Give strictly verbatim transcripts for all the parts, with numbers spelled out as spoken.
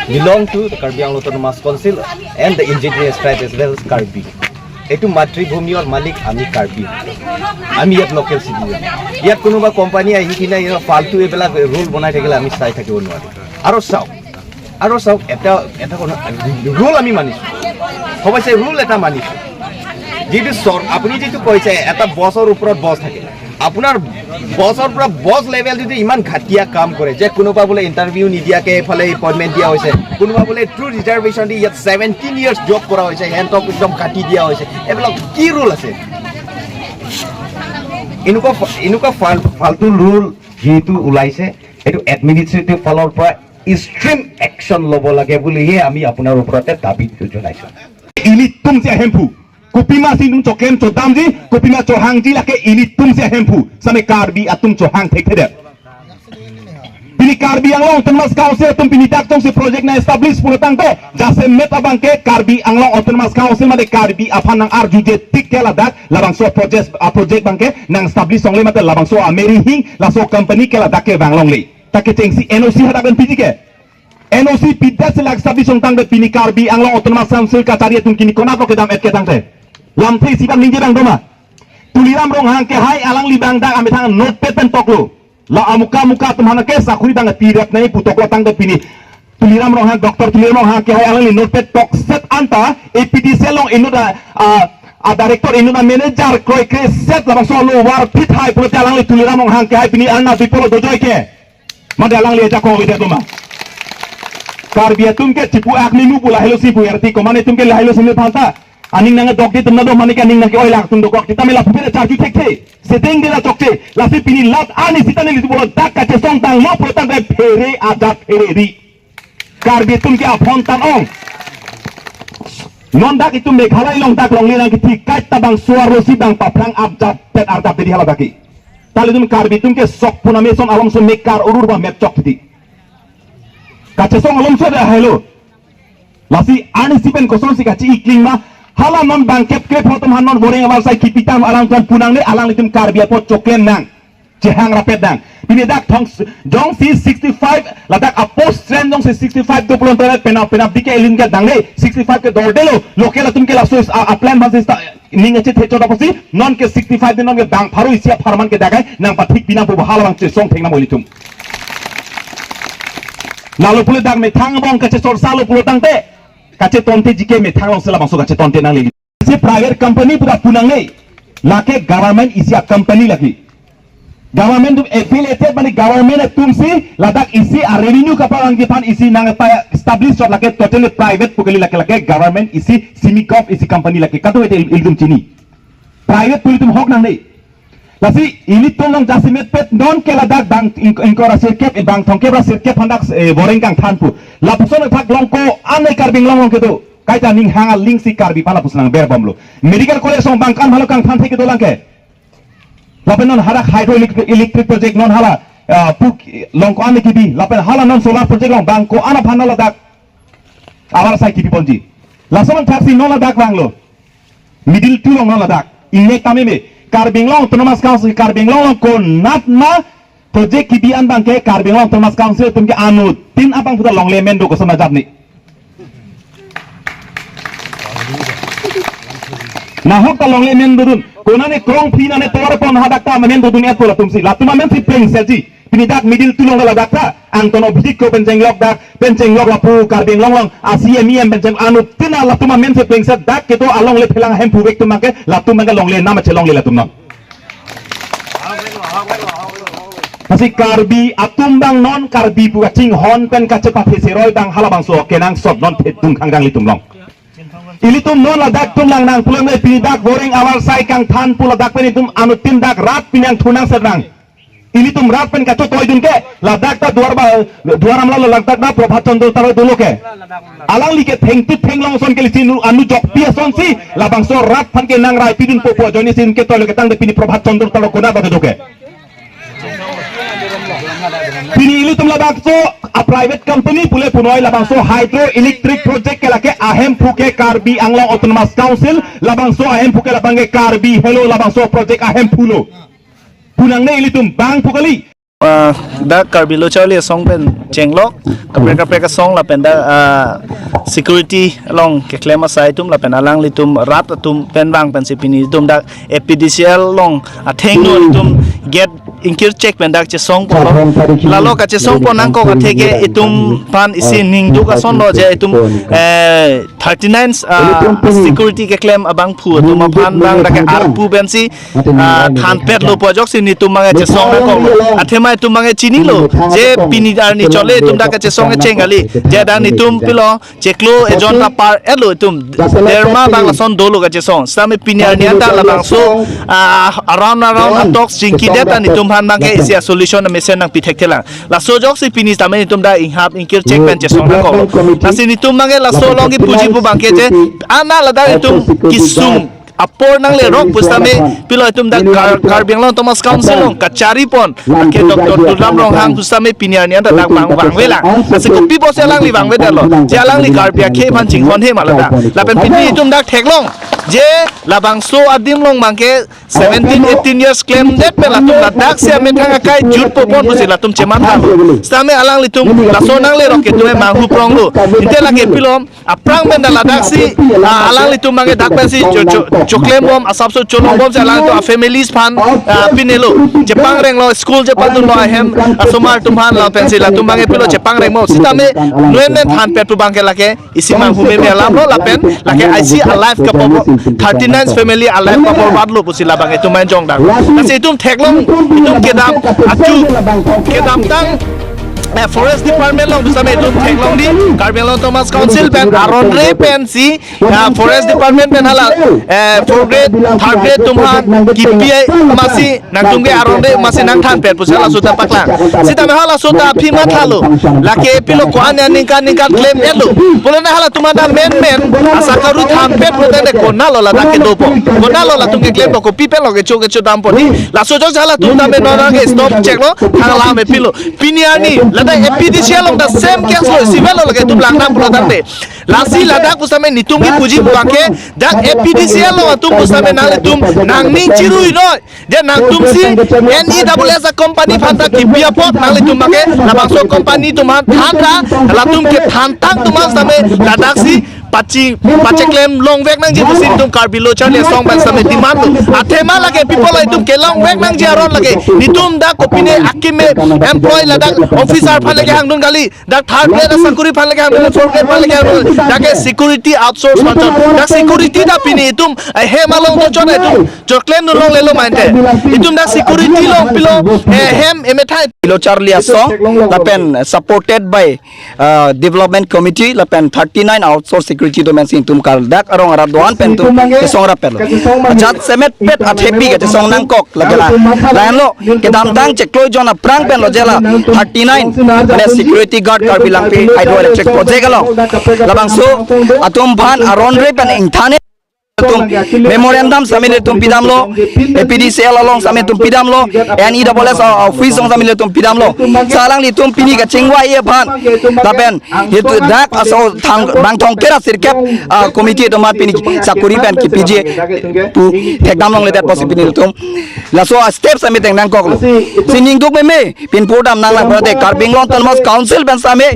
Belong to the Karbi Anglong Autonomous Council and the indigenous tribe as well as Karbi. এইটো মাতৃভূমিৰ মালিক আমি কাৰ্বি। আমি ইয়াত লোকেল চিটিজেন। ইয়াত কোনোবা কোম্পানী আহি কিনে ইয়াৰ ফাল্টু এইবিলাক ৰুল বনাই থাকিলে আমি চাই থাকিব নোৱাৰোঁ। আৰু চাওক, আৰু চাওক, এটা, এটা কথা, ৰুল আমি মানিছোঁ। অৱশ্যে ৰুল এটা মানিছোঁ। যিটো চৰ-, আপুনি যিটো কৈছে, এটা বছৰ ওপৰত বছ থাকে। আপোনাৰ বছৰ পৰা বছ লেভেল যদি ইমান ঘাটিয়া কাম কৰে যে কোনোবা বোলে ইণ্টাৰভিউ নিদিয়াকে এইফালে এপইণ্টমেণ্ট দিয়া হৈছে, কোনোবা বোলে ট্ৰু ৰিজাৰ্ভেশ্যন দি ইয়াত ছেভেণ্টিন ইয়াৰ্ছ জব কৰা হৈছে, সিহঁতক একদম কাটি দিয়া হৈছে, এইবিলাক কি ৰুল আছে? এনেকুৱা ফা-, এনেকুৱা ফাল-, ফাল্টু ৰুল যিহেতু ওলাইছে, এইটো এডমিনিষ্ট্ৰেটিভ ফালৰ পৰা ষ্ট্ৰিং একশ্যন ল'ব লাগে বুলিহে আমি আপোনাৰ ওপৰতে দাবী জনাইছোঁ। Ilitum si ahemphu. Kopima si itum choklem chodamji, kopima chohangji lake ilitum si ahemphu. Same Karbi atum chohang thekthedet. Pini Karbi Anglong Autonomous Council atum pini dak jongsi project nang establish pulo tangte, jasemet abangke Karbi Anglong Autonomous Council mate Karbi aphan nang arjuje tik ke ladak, labangso project, a project abangke nang establish longle mate labangso ameri hing, laso company ke ladak kevang longle. Ta kechengsi N O C hadak pen piji ke. N O C pidet si lak establish tangte pini Karbi Anglong Autonomous Council kachari atum kini konat lo kedam-et ke tangte. Lamthe isi abang ningje abang doma. Tuliram Ronghang kehai alangli abang dak amethang notepad pen toklo. La amuka muka atum aphan ke sakuri abang tirap nai pu toklo tangte pini Tuliram Ronghang, Doctor Tuliram Ronghang kehai alangli notepad tokset anta A P D C along inut a, a, a director inut a manager kroikre set labangso alo war phit hai pulote alangli Tuliram Ronghang kehai pini arna bipolo dojoi ke. Mate alangli ajakong avedet ma? Karbi atum ke chipu ak nimu pu lahelo si pu R T komane atum ke lahelo si ne phanta. Aning nangdok di atum nado mane ke aning nang ke-oi lak atum dokok. Sitame lapu pere charju thekthe. Seteng de la chokche. Lasi pini lat ani sitame litu bolo dak kachesong tanglo pulo tangte phere adak phere ri. Karbi atum ke aphong tan ong. Non dak itum Meghalaya along dak longle nang kithi kait ta bang suar lo si bang paphrang abjap pet arjap dedi hala daki. Ta ilitum Karbi atum ke sok puname son alongso mekar urur ba mepchok titi. Kachesong alongso de ahelo. Lasi ani si pen kosonsi kachi-ikling ma, hala non bangkep kep atum han non boreng awal sai kipitam alang tuan punang ne alanglitum Karbi apot choklem nang. Chehang rapet nang. Pini dak thong jongsi sixty-five, ladak a post trend jongsi sixty-five do pulo tangte penap penap dike ilin ke dangle, sixty-five ke dordelo, local atum ke laso a, a plan ban sista, ning achethe chot apotsi, non ke sixty-five de non ke bang pharo isi apharman ke dagai, nang pathik pina pu bahal bang chesong theng na mo ilitum. Lalo pulo dak methang abang kachesorsa lo pulo tangte, kachetonte jike methang alongsi labangso kachetonte nang lili. Si private company pu dak punang ne, lake government isi a company lake. Government atum affiliated mane government atum si ladak isi a revenue kapavangji aphan isi nang ta establish chot lake totally private pu kali lake lake government isi semi gov isi company lake kado ete il-, ilitum chini. Private pu ilitum hok nang ne. Lasi ilitum along jasemet pet non ke ladak bang ing-, ingkoi ra sirkep, eh, bang thomkep ra sirkep aphan dak, eh, boreng kangthan pu. Lapuson athak along ko-an Karbi Anglong along kedo. Kaita ning hang aling si Karbi aphan lapuson nang berbomlo. Medical college along bang ko-an aphanlo kangthan thek kedo lang ke. Lapen non hadak hydroelectric, electric project non hala, ah, pu along ko-an kibi. Lapen hala non solar project along bang ko-an aphan ladak. Abar sai kibi ponji. Laso athak si non ladak vanglo. Middle two along non ladak. Ingnek tame me. Karbi Anglong Autonomous Council, Karbi Anglong along konat ma project kibi an abangke Karbi Anglong Autonomous Council atum ke anuttin abang puta longle amen do koson ajat ni. Nahok ta longle amen dodun. Konane krong phi nane tovar pon hadak ta amen dodun et pu latum si. Latum amen si plengsetji. Pini dak middle two along ladak ta, Angton Obhijit ko pen chenglok dak, pen chenglok lapu Karbi Anglong along, a C M E M pen cheng anuttin latum amen si plengset dak kedo alongle phelang ahemphu vek atum abangke, latum abangke longle nam achelongle latum non. Lasi Karbi atum abang non Karbi pu kachinghon pen kachepathe seroi abang halabangso kenangsot non thedung khangdang ilitum along. Ilitum non ladak atum lang nang pulang le pini dak boreng awal sai kangthan pu ladak pen itum anuttin dak rat pini nangthu nangser nang. Ilitum rat pen kachotoi dun ke, ladak ta Duar ba, Duar Amla lo ladak ta Prabhat Chandra taro dolo ke. Alangli ke thengtip thenglong ason ke lichin anu jokpi asonsi, labangso rat aphan ke nang rai pidun popo ajoine si ke toilo ke tangte pini Prabhat Chandra taro konat ba do ke. Pini ilitum labangso a private company pule punoi labangso hydro electric project ke lake ahemphu ke Karbi Anglong Autonomous Council, labangso ahemphu ke labang ke Karbi helo labangso project ahemphu lo. Punang ne ilitum bang pu kali. Ah, dak Karbi Lo Charli Asong pen chenglok, kaprek kaprek asong lapen dak, ah, security along keklem asai atum lapen alanglitum rat atum pen vang pensi pini itum dak A P D C L along athengno itum gate ingkir chek pen dak chesongpo lo. Lalo kachesongpo nangkok atheke itum aphan isi ningduk ason lo je itum, eh, thirty-nine, ah, security keklem abangphu atum aphan vang dak ke arpu pensi, ah, thanpetlo pu ajoksi netum abang chesong nangkoklo. Athema itum abang chinilo je pini arni chole itum dak kachesong kecheng kali. Je dak netum pilo chiklo ejon ta par-etlo itum. Derma bang lason dolo kachesong. Sitame pini arni anta labangso, ah, around around a-talks chingkidet ta netum aphan abang ke isi a-solution amesen nangpi thekthelang. Laso ajoksi pini sitame netum dak inghap ingkir chek pen chesong nangkoklo. Lasi netum abang ke laso along kipuji pu abang ke je, ana ladak itum kesung apor nanglerok pu sitame pilo itum dak Kar-, Karbi Anglong Autonomous Council along kacharipon ake Doctor Tuliram Ronghang pu sitame pini arni anta dak vang vangvelang. Lasi kopi pusi alangli vangvedetlo? Je alangli Karbi akhei aphan chinghonhe ma ladak. Lapen pini itum dak theklong je labangso adim along abang ke seventeen, eighteen years klemdet pen latum ladaksi amethang akai jutpo pon pusi latum chemanthalo. Sitame alanglitum laso nanglerok ke itum manghu pronglo. Inte lake pilo, aphrang pen dak ladaksi, ah, alanglitum abang ke dak pensi cho-, cho-, choklembom, asapso cholongbomsi alanglitum a-families aphan, ah, pinelo. Chepangrenglo, school chepandunlo ahem asomar atum aphan lapensi latum abang ke pilo chepangrengmo. Sitame nuenmen thanpet pu abang ke lake isi manghu meme alamlo lapen lake isi a-life kapopo, thirty-nine family a-life kapopo batlo pusi labang itum abang jongdang. Lasi itum theklong, itum kedam achu, kedamtang, eh, Forest Department along pu sitame itum theklong di, Karbi Anglong Autonomous Council pen aron re pensi, ah, Forest Department pen hala, eh, fourth grade, third grade atum aphan kipi ai masi nangtum ke aron re masi nangthanpet pusi halaso ta paklang. Sitame halaso ta aphi mathalo. Lake pilo ko-an aningkan ningkan klem-etlo. Pulote halatum anta menmen asa karu thanpet pulote konatlo ladak kedopo, konatlo latum keklempo, kopi penlo kecho kecho dampo di. Laso ajoksi halatum ta me non ke stop cheklo, thang alam me pilo. Pini arni ladak A P D C L along ta same case lo, isivet lo lake itum langnang pulo tangte. Lasi ladak pu sitame netum kipuji pu abang ke dak A P D C L along atum pu sitame nanglitum nangning chirui noi. Je nangtumsi N E W S a-company aphan ta kipi apot nanglitum abang ke labangso company atum aphan than ra, latum kethantang atum aphan sitame ladaksi pachi, pacheklem longvek nangji pusi itum Karbi Lo Charli Asong pen sitame demand lo. Athema lake people itum kelongvek nangji aron lake netum dak kopine akimi employee ladak officer aphan lake hangdun kali. Dak third grade asakuri aphan lake hangdun, fourth grade aphan lake hangdun. Dak ke security outsource aphan chot. Dak security ta pini itum, eh, hem along do chot itum choklem dun longlelo ma ante. Itum dak security along pilo, eh, hem emethang. Lo Charli Asong lapen supported by, uh, Development Committee lapen thirty-nine outsource security atum pensi itum kal dak arong arat do-an pen itum kesong rapetlo. Ajat semet pet athepi kachesong nangkok lake la. Lahenlo, kedamtang chiklo jon aphrang pen lo je la thirty-nine mane security guard Karbi Langpi Hydroelectric Project along labangso atum aphan aron re pen ingthan atum memorandum sitame netum pidamlo, A P D C L along sitame netum pidamlo, N E W S office along sitame netum pidamlo. Sa alanglitum pini kachingvai aphan lapen itum dak aso thang bang thomkep ra sirkep, ah, committee atum aphan pini sakuri pen kipiji pu thekdam longledet pusi pini itum laso a-step sitame tengnangkoklo. Si ningduk meme, pinpur damnang lang pulote Karbi Anglong Autonomous Council pen sitame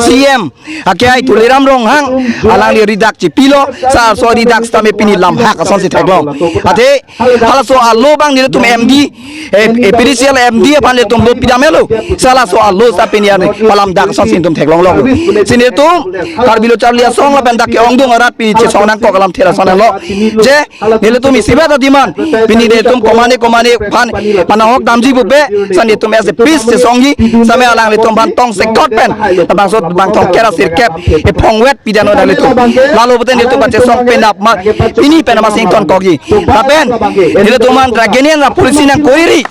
C M akhei Tuliram Ronghang alangli ridak chipilo, sa laso ridak sitame pini lamhak asonsi theklong. Athe halaso alo abang nelitum M D, eh, A P D C L M D aphan nelitum lo pidamlo. Sa laso alo sitame pini arni palamdak asonsi itum theklongloklo. Si nelitum Karbi Lo Charli Asong lapen dak ke-ongdung arat pini chesong nangkok alamthe lason lo. Je nelitum isivet ta demand, pini nelitum komane komane aphan panahok damji pupe, sa nelitum as a peace chesongji, sitame alanglitum aphan tongsekot pen labangso bang thomkep ra sirkep ephongvet pidamnon nelitum. Lalo pulote nelitum pachesong penap ma, pini penap masi ingtonkokji. Lapen nelitum aphan drug and policy nangkoriri,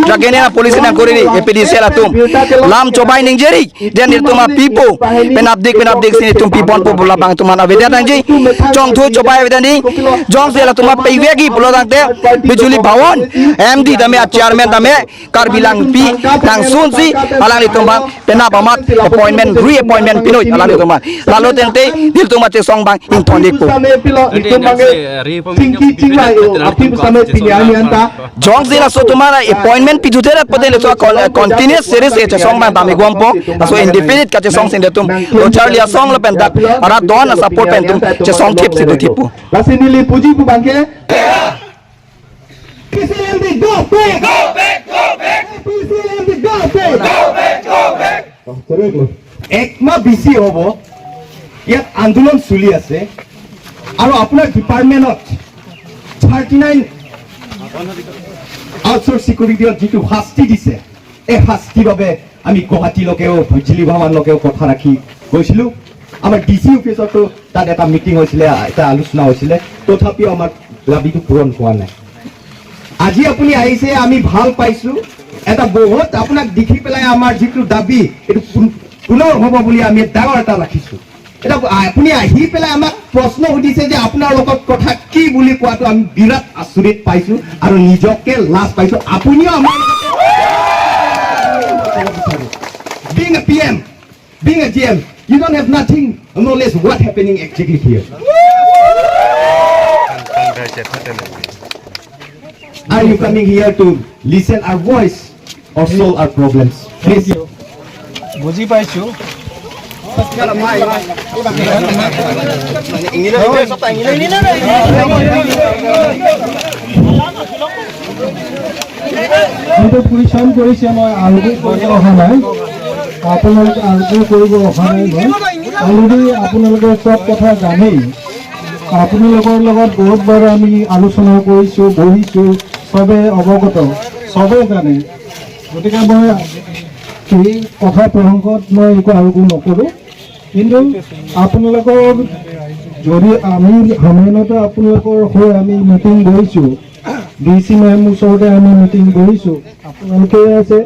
drug and policy nangkoriri, A P D C L atum lam chobai ningjeri. Then nelitum apipo, penapdik penapdik si nelitum piponpo pu labang atum aphan avedet nangji. Chongthu chobai avedet nangji. Jongsi latum apivekji pulo tangte Bijuli Bhawan M D tame, a-chairman tame Karbi Langpi nangsunsi alanglitum aphan penap amat appointment, reappointment pinoi alanglitum aphan. Lalo tangte nelitum achesong abang ingtondikpo. Chingki chingvai o, aphi samai pini arni anta. Jongsi laso atum aphan appointment pithuthedet pute laso kon-, continuous series kachesong abang tame guampo. Laso indefinite kachesong si nelitum. Lo charli asong lapen dak arat don a-support pen itum chesong thip si do thippo. Lasi neli puji pu abangke. P C L M D go back! Go back! Go back! P C L M D go back! Go back! Go back! একমাহ বেছি হ'ব ইয়াত আন্দোলন চলি আছে আৰু আপোনাৰ ডিপাৰ্টমেণ্টত থাৰ্টি নাইন আউটছ'ৰ্চ ছিকিউৰিটিত যিটো শাস্তি দিছে, এই শাস্তিৰ বাবে আমি গুৱাহাটীলৈকেও, বিজুলী ভৱনলৈকেও কথা ৰাখি গৈছিলোঁ। আমাৰ ডি চি অফিচতো তাত এটা মিটিং হৈছিলে, এটা আলোচনা হৈছিলে, তথাপিও আমাৰ দাবীটো পূৰণ হোৱা নাই। আজি আপুনি আহিছে, আমি ভাল পাইছো। এটা বহুত আপোনাক দেখি পেলাই আমাৰ যিটো দাবী, এইটো পুন-, পুনৰ হ'ব বুলি আমি ডাঙৰ এটা ৰাখিছো। এটা আপুনি আহি পেলাই আমাক প্ৰশ্ন সুধিছে যে আপোনাৰ লগত কথা কি বুলি কোৱাটো আমি বিৰাট আচৰিত পাইছো আৰু নিজকে লাজ পাইছো। আপুনিও আমাৰ লগত being a P M, being a G M, you don't have nothing knowledge what happening exactly here. Are you coming here to listen our voice or solve our problems? Please. বুজি পাইছো। কিন্তু কুৱেশ্যন কৰিছে, মই আৰ্গু কৰিব অহা নাই, আপোনালোকে আৰ্গু কৰিব অহা নাই। মই অলৰেডি আপোনালোকে চব কথা জানেই। আপোনালোকৰ লগত বহুত বাৰ আমি আলোচনা কৰিছো, বহিছো, চবে অৱগত, চবে জানে। গতিকে মই এই কথা প্ৰসংগত মই একো আৰোপ নকৰো, কিন্তু আপোনালোকৰ যদি আমি সামান্যতঃ আপোনালোকৰ হৈ আমি মিটিং বহিছো, ডি চি মেম ওচৰতে আমি মিটিং বহিছো, আপোনালোকে আছে,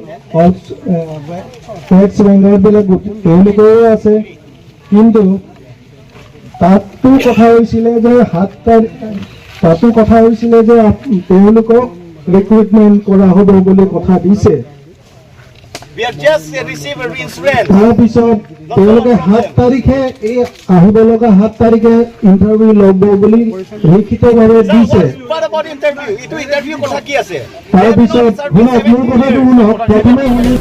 ৱেষ্ট বেংগলবিলাক গোটেই তেওঁলোকেও আছে, কিন্তু তাতো কথা হৈছিলে যে সাত তাৰিখ, তাতো কথা হৈছিলে যে আপ-, তেওঁলোকক ৰিক্ৰুটমেণ্ট কৰা হ'ব বুলি কথা দিছে। We have just received a reassurance. তাৰপিছত তেওঁলোকে সাত তাৰিখে, এই আহিব লগা সাত তাৰিখে ইণ্টাৰভিউ ল'ব বুলি লিখিতভাৱে দিছে। What about interview? এইটো ইণ্টাৰভিউ কথা কি আছে? তাৰপিছত শুনক, মোৰ কথাটো শুনক। প্ৰথমে শুনি